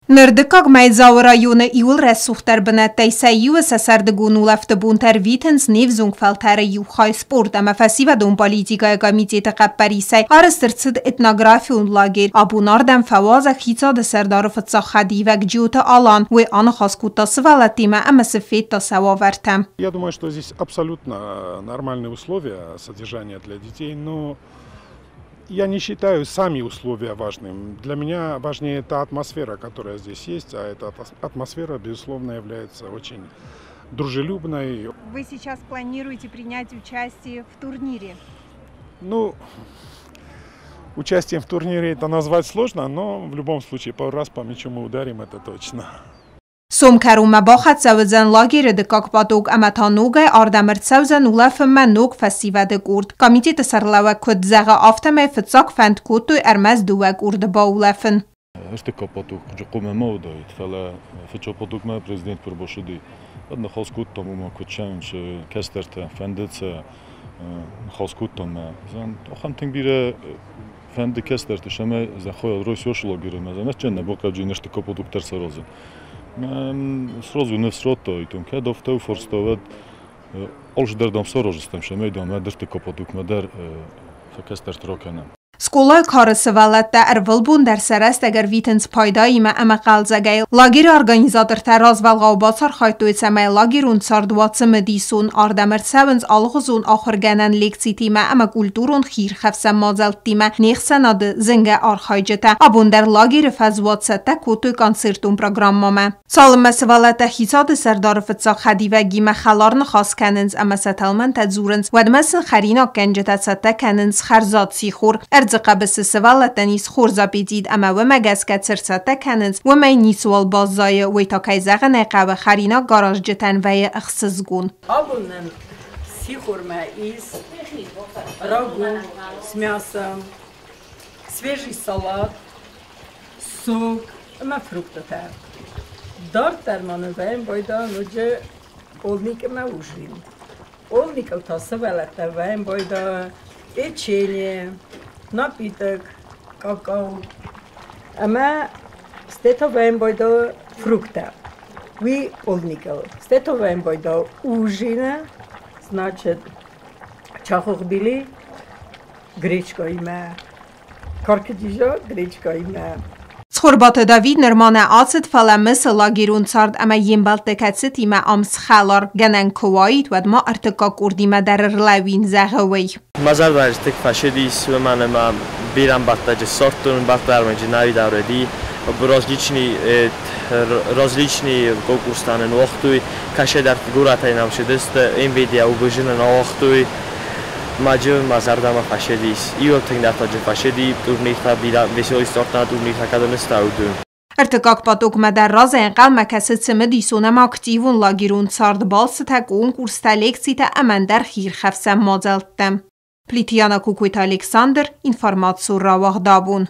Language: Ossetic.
Ныр дыккаг мӕй Дзауы районы иууыл рӕсугъддӕр бынӕттӕй сӕ иуы сӕ сӕрдыгон улӕфты бонтӕ рвитынц не взонг фӕлтӕры иу хай. Спорт ӕмӕ фӕсивӕдон политикӕйы комитеты хъӕппӕрисӕй арӕзт ӕрцыд этнографион лагерь. Абон ардӕм фӕуазӕг хицауады сӕрдары фыццаг хӕдивӕг Джиоты Алан. Уый аныхас кодта сывӕллӕттимӕ ӕмӕ сын федта сӕ уавӕртӕ. Я думаю, что здесь абсолютно нормальные условия содержания для детей, но я не считаю сами условия важным. Для меня важнее та атмосфера, которая здесь есть, а эта атмосфера, безусловно, является очень дружелюбной. Вы сейчас планируете принять участие в турнире? Ну, участием в турнире это назвать сложно, но в любом случае пару раз по мячу мы ударим, это точно. Сом кӕронмӕ бахӕццӕ уыдзӕн лагеры дыккаг поток ӕмӕ та ногӕй ардӕм ӕрцӕудзӕн улӕфынмӕ ног фӕсивӕды къорд. Комитеты сӕргълӕууӕг куыд зӕгъы, афтӕмӕй фыццаг фӕнд кодтой ӕрмӕст дыууӕ къорды баулӕфын. Ӕртыккаг поток хъуамӕ ма уыдаид, фӕлӕ фыццаг потокмӕ президент куы ӕрбацыди, уӕд ныхас кодтам уымӕ, куыд цӕуынц кӕстӕртӕ, фӕнды сӕ, ныхас кодтам мӕ. Ахӕм тынг бирӕ фӕнды кӕстӕрты, цӕмӕй хайад райсой лагеры, мӕ нӕ бахъӕуди ӕртыккаг поток дӕр саразын. Сразу ныфс радта, кӕд афтӕ у фарста, уӕд алчидӕр дам сараздзыстӕм, цӕмӕй дам ӕртыккаг потокмӕ дӕр кӕстӕрты ракӕнӕм. Скъолайы кары сывӕллӕттӕ ӕрвылбон дӕр сӕ рӕстӕг ӕрвитынц пайдаимӕ ӕмӕ хъӕлдзӕгӕй. Лагеры организатортӕ развӕлгъау бацархайдтой, цӕмӕй лагерон цард уа цымыдисон. Ардӕм ӕрцӕуынц алыгъуызон ахуыргӕнӕн лекцитимӕ ӕмӕ культурон хиирхӕфсӕн мадзӕлттимӕ не хсӕнады зынгӕ архайджытӕ. Абон дӕр лагеры фӕзуат цӕттӕ кодтой концертон программӕмӕ. Цалынмӕ сывӕллӕттӕ хицауады сӕрдары фыццаг хӕдивӕгимӕ хӕлар ныхас кӕнынц ӕмӕ сӕ тӕлмӕнтӕ дзурынц, уӕдмӕ сын хӕринаггӕнджытӕ цӕттӕ кӕнынц хӕрзад сихор. Ӕрдзы хъӕбысы сывӕллӕттӕн ис хорз аппетит ӕмӕ уымӕ гӕсгӕ цы рцӕттӕ кӕнынц, уымӕй ницыуал баззайы. Уый та, кӕй зӕгъын ӕй хъӕуы, хӕринагаразджытӕн вӕййы ӕхсызгон. Абон нӕм сихормӕ ис рагу с мясом, свежий салат, сок ӕмӕ фруктытӕ. Дарддӕр ма нын вӕййы байда ноджы полдник ӕмӕ ужин. Полдникыл та сывӕллӕттӕ вӕййы байда печенье, напиток, какао ӕмӕ стӕй та вӕййы байда фруктӕ. Уый полдникыл. Стӕй та вӕййы байда ужины, значит, чахохбили гречкаимӕ, карчы дзидза гречкаимӕ. Цхуырбаты Давид нырма нӕ ацыд, фӕлӕ мысы лагерон цард ӕмӕ йе мбӕлтты, кӕцытимӕ ам схӕлар. Гӕнӕн куы уаид, уӕд ма ӕртыккаг къордимӕ дӕр ӕрлӕууин, зӕгъы уый. Мӕ зӕрдӕ тынг фӕцыдис, уымӕн ӕмӕ бирӕ ӕмбӕлттӕ ссардтон, ӕмбӕлттӕ навидауреди различные конкурстӕ нын уагътой, кӕцыдӕр горӕтӕй нӕм цыдысты, МВД-йӕ УБЖ нын ауагътой. Маджы мӕ зӕрдӕмӕ фӕцыдис. Иуыл тынгдӕр та фӕцыди турниртӕ, бирӕ веселый сорттӕ турниртӕ кӕдӕм ыстауды. Ӕртыккаг потокмӕ дӕр разӕй ӕнхъӕлмӕ кӕсы цымыдисон ӕмӕ активон лагерон цард, балцытӕ, конкурстӕ, лекцитӕ ӕмӕ ӕндӕр хиирхӕфсӕн мадзӕлттӕ. Плиты Яна, Кокойты Александр, информацион рауагъд «Абон».